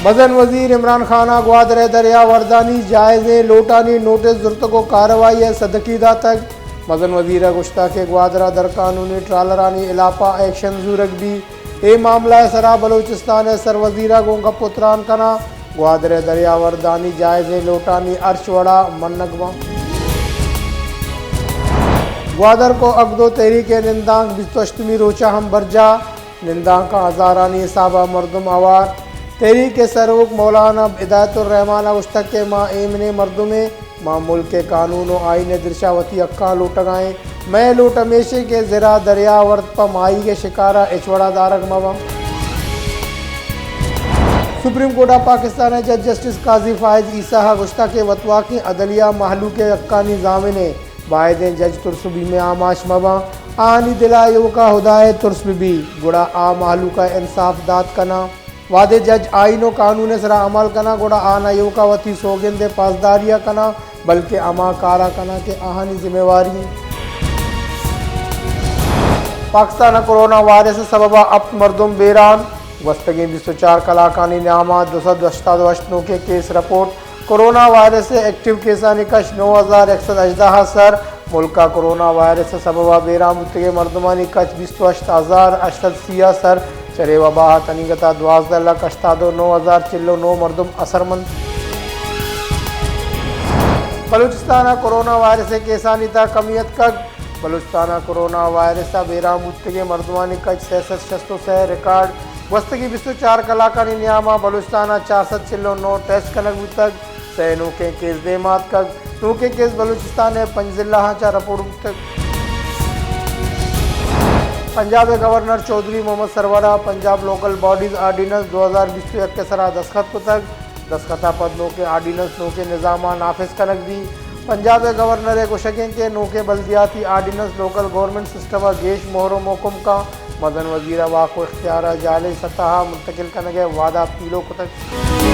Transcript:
مزن وزیر عمران خان ء گوادر ء دریا وردانی جائزیں لوٹانی نوٹس زرتگ و کاروائی ء سدکی داتگ۔ مزن وزیر ء گوشتگ کہ گوادر ء درقانونی ٹرالرانی ہلاپ ء ایکشن زورگ بیت۔ اے معاملہ ء سرا بلوچستان ء سروزیر ء گوں گپ و تران کناں۔ گوادر ء دریا وردانی جائزیں لوٹانی ہرچ وڑا منگ باں۔ گوادر کو اگدو تحریک ء نندانک بیست و ہشتمی روچ ء ہم برجاہ۔ نندانکاں ہزارانی حساب ء مردم ہوار۔ تحریک ء سروک مولانا ہدایت الرحمان ء گوشتگ کہ ما ایمنیں مردمیں، ما ملک ء قانون و آئین ء درشا وتی حقاں لوٹگ ء ایں۔ مئے لوٹ ہمیش انت کہ زرا دریا ورد پہ ماہیگ ء شکار ء ہچ وڑا دارگ مہ بنت۔ سپریم کورٹ ء پاکستان ء جج جسٹس قاضی فائز عیسی ء گوشتگ کہ وتواکیں عدلیہ مہلوک ء حقانی ضامن انت۔ بائدیں جج ترس و بیم ء آماچ مہ باں، آہانی دل ء ایوک ء ہدا ء ترس بہ بیت، گڑا آ مہلوک ء انصاف دات کناں۔ وہدے جج آئین و قانون ء سرا عمل کناں، گڑا آ نہ ایوک ء وتی سوگند ء پاسداری ء کناں، بلکیں ہما کار ء کناں کہ آہانی ذمہ واری انت۔ پاکستان ء کورونا وائرس ء سبب ء ہپت مردم بیران، گوستگیں بیست و چار کلاکانی نیام ء دو سد ہشتاد و ہشت نوکیں کیس رپورٹ۔ کورونا وائرس ء ایکٹیو کیسانی کچ نو ہزار یک سد ہژدہ ء سر۔ ملک ء کورونا وائرس ء سبب ء بیران بوتگیں مردمانی کچ بیست و ہشت ہزار ہشت سد سی ء سر۔ چرے وبا ء تنیگت ء دوازدہ لکھ ہشتاد و نو ہزار چل و نو مردم اثرمند۔ بلوچستان ء کورونا وائرس ء کیسانی تہ کمی اتکگ۔ بلوچستان ء کورونا وائرس ء بیران بوتگیں مردمانی کچ سئے سد شست و سئے ریکارڈ۔ گوستگیں بیست و چار کلاکانی نیام ء بلوچستان ء چار سد چل و نو ٹیسٹ کنگ بوتگ۔ سئے نوکیں کیس دیم ء اتکگ۔ نوکیں کیس بلوچستان ء پنچ ضلع آں چہ رپورٹ بوتگ۔ پنجاب ء گورنر چوہدری محمد سرور ء پنجاب لوکل باڈیز آرڈیننس دو ہزار بیست و یک ء سرا دستخط کتگ۔ دستخط ء پد نوکیں آرڈیننس نوکیں نظام ء نافذ کنگ بیت۔ پنجاب ء گورنر ء گوشگ انت کہ نوکیں بلدیاتی آرڈیننس لوکل گورنمنٹ سسٹم ء گیش مہر و محکم کن۔ مزن وزیر ء واک و اختیار ء جہلیں سطح ء منتقل کنگ ء وعدہ پیلو کتگ۔